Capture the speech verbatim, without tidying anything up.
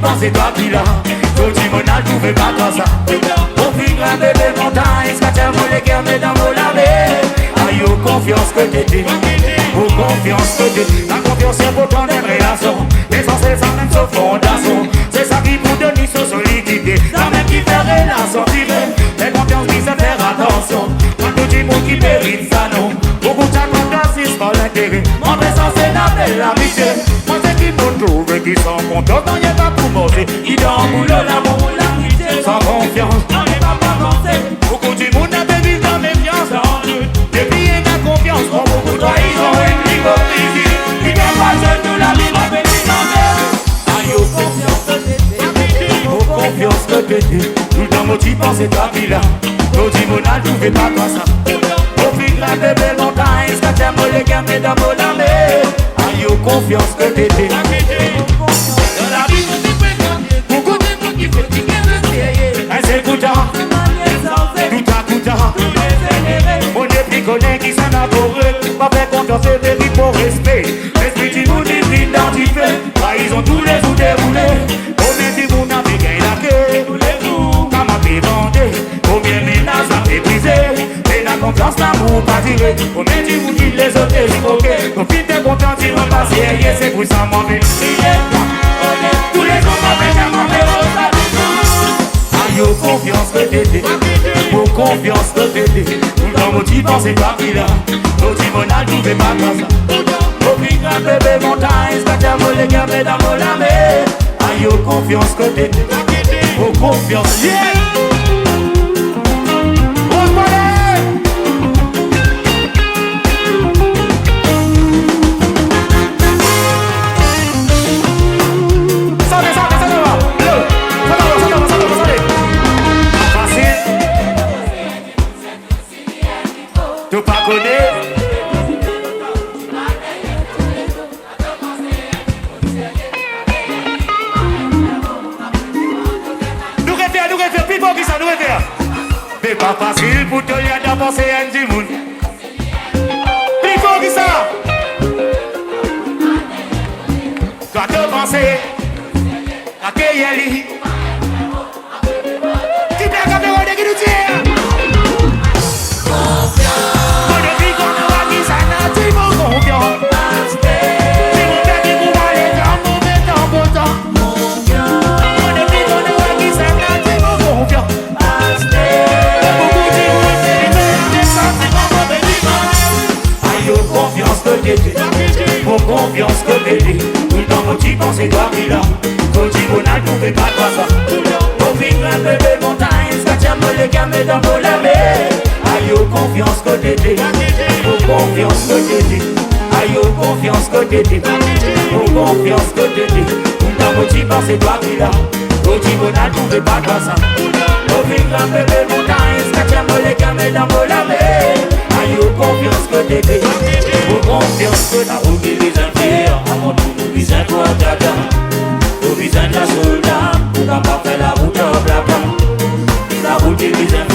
Panse twa ki la, to dimoun al trouve pa twa sa. Mo finn grinpe bel montagn, ziska tir mo leker met dan mo lame. Ayo, konfians kot ete, mo konfians kot ete. Lakonfians inportan dan enn relasion, lesansiel sa mem so fondasion. Se sa ki pou donn li so solidite, sa mem ki fer relasion dire. Fer konfians bizin fer atansion. Pa tou dimoun ki merit sa non. Boukou ta kontan zis par lintere. Mo pe sanse ena bel lamitie. Mo seki mo trouve ki san konfians nanye pa pou marse. Li dan boulo lamour, lamitie. San konfians nanye pa pou avanse. Boukou dimoun ena pe viv dan mefians, dan dout. Depi ena konfians, mo boukou traizon ek ipokrizi. Li pe pas tou lavi mo pe viv ante. Ayo, konfians kot ete, mo konfians kot ete. Toultan mo ti panse twa ki la, to dimoun al trouve pa twa sa. Mo finn grinpe bel montagn, ziska tir mo leker met dan mo lame. Ayo, konfians kot ete. Dan lavi mo ti frekante boukou dimoun ki fek ti gagn serye. Enn sel kout, tou a kout, mo nepli kone kisannla pou ret. Pa fer konfians, se veri pou respe. Lespri dimoun li vinn dan dife. Traizon toulezour deroule. Konbien dimoun inn pe gagn lake? Kama pe vande? Konbien menaz la pe brize? Pena konfians, lamour pa dire. Konbien dimoun ki lezot estroke? Mo finn te kontan dimoun pa serye, se pou sa mo pe kriye. Toulezour mo pe gagn, mo pe roz lavi. Ayo, konfians kot ete, mo konfians kot ete. Toultan mo ti panse twa ki la, to dimoun al trouve pa twa sa. Mo finn grinpe bel montagn, ziska tir mo leker met dan mo lame. Ayo, konfians kot ete, mo konfians, yeah! Roz Palais! Sante, sante, sante, va. Yo, sante, sante, sante, sante. Fasil. To pa kone. Nou refer, nou refer, pli for ki sa, nou refer. Me pa fasil pou to li al dan panse enn dimoun. Pli for ki sa. Twa to panse, akeyer li. Ki pla kafe rode ki nou dir? Konfians. Mo depi konn wa kisannla ti mo konfians. Ti mo fer ki pou ale dan move tan, bon tan. Konfians. Mo depi konn wa kisannla ti mo konfians. Aste. Boukou dimoun pe viv dan santiman, mo pe viv. Ayo, konfians kot ete, mo konfians kot ete. Toultan mo ti panse twa ki la, to dimoun al trouve pa twa sa. Mo finn grinpe bel montagn, ziska tir mo leker met dan mo lame. Ayo, konfians kot ete, mo konfians kot ete. Ayo, konfians kot ete, mo konfians kot ete. Toultan mo ti panse twa ki la, to dimoun al trouve pa twa sa. Mo finn grinpe bel montagn, ziska tir mo leker met dan mo lame. Ayo, konfians kot ete, mo konfians kot ete. Larout li bizin fer, avan tou nou bizin krwar Dada. Nou bizin lasolda, pou kapav fer larout ar blabla. Larout li bizin